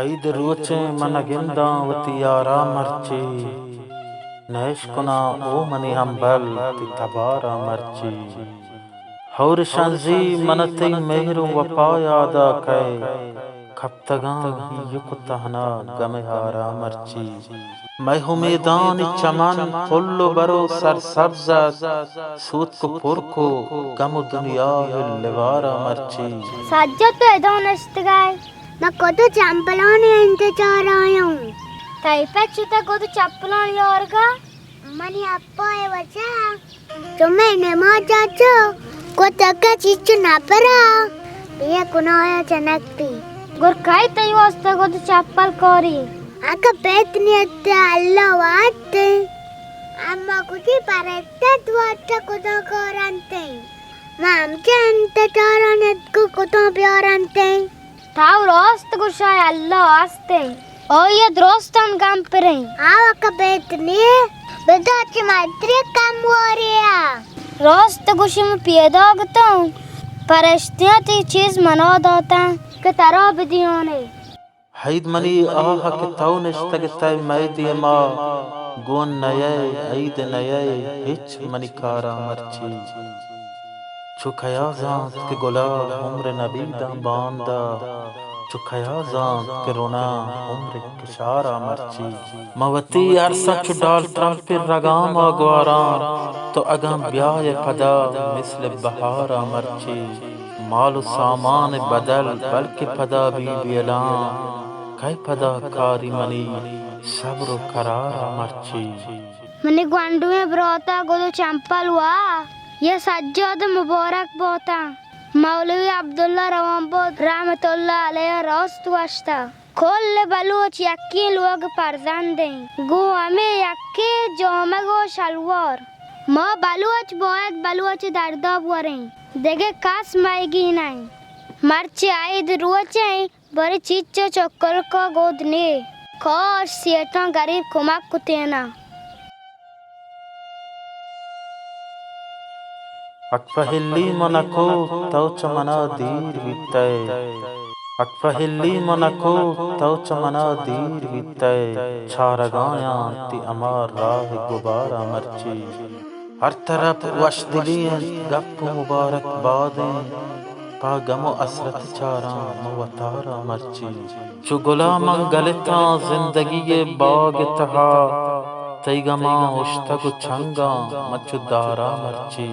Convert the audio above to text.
عید روچیں من گنداں وتی یارا مرچی، نہ اشکناں او منی ہمبل تئی تبارا مرچی۔ ہور شنزی من تئی مہر و وپا یادا کئے، کپتگاں یک و تہنا گم ہارا مرچی۔ مئے امیدانی چمن پل و بر و سرسبز ات، سوتک و پرک و گم و دنیا ء لوارا مرچی۔ سجاد تو ادا نشتگئے؟ من کدو چمپلانی انتظار آیاں۔ تئی پچ تہ کدو چپلانی آرگا؟ منی اپا ء وجہ چمے نمازا چو کتگ چچو نپرا بے گناہ جنک بی۔ گر کئی تئی واسطہ گد چپل کاری؟ اگہ بیت نیت اللہ واسطے۔ اما کتی پرستت واسطہ کتا کارنتے۔ ما ہمچہ انتظاران اتکو کتا بیارنتے۔ تاو راست گوشائے، اللہ ہستیں۔ آئی ء درستاں گم پریں۔ آ وقت بیت نے، بدا چہ ماتری کم واریا۔ راست گوشی، من پیداگ توں، پرشتیاں تی چیز منا داتاں کہ ترا بدیانے۔ ہید منی آہ کہ تو نشتگ تئے مئے دیما، گون نیئے، عید نیئے، ہچ منی کارا مرچی۔ چو کیا زانت کہ گلاب عمر نبی داں باندا، چو کیا زانت کہ روناں عمر کشارا مرچی۔ من وتی ارساں چو ڈال ترمپی رگاما گواراں، تو اگاں بیائے پدا مثل بہارا مرچی۔ مال و سامان بدل بلکہ پدا بی بیلاں، کئے پدا کاری منی صبر و قرارا مرچی۔ منی گونڈویں براتا گد و چمپل وا، یہ سجاد مبارک باتاں۔ مولوی عبداللہ روانبد رحمت اللہ علیہ راست گوشتا۔ کل بلوچ یکیں لوگ پرزندیں، گوں ہمے یکیں جامگ و شلوار۔ ما بلوچ باید بلوچ دردا بوریں، دگہ کس مئیگی نئیں۔ مرچی عید روچیں، بری چیچ و چکلکا گود نے۔ کاش سیٹاں گریب کمک کتینا۔ اک پہلی من کو تو چہ منا دیر بیتئے۔ اک پہلی من کو تو چہ منا دیر بیتئے۔ چارگایاں تی ہما راہ گبارا مرچی۔ ہر طرف وشدلی انت، گپ و مبارک باد انت، پہ گم و حسرت چاراں من وتارا مرچی۔ چو گلاماں گلتاں زندگی ء باگ ء تہا، تئی گماں اوشتگ و چنگاں من چو دارا مرچی۔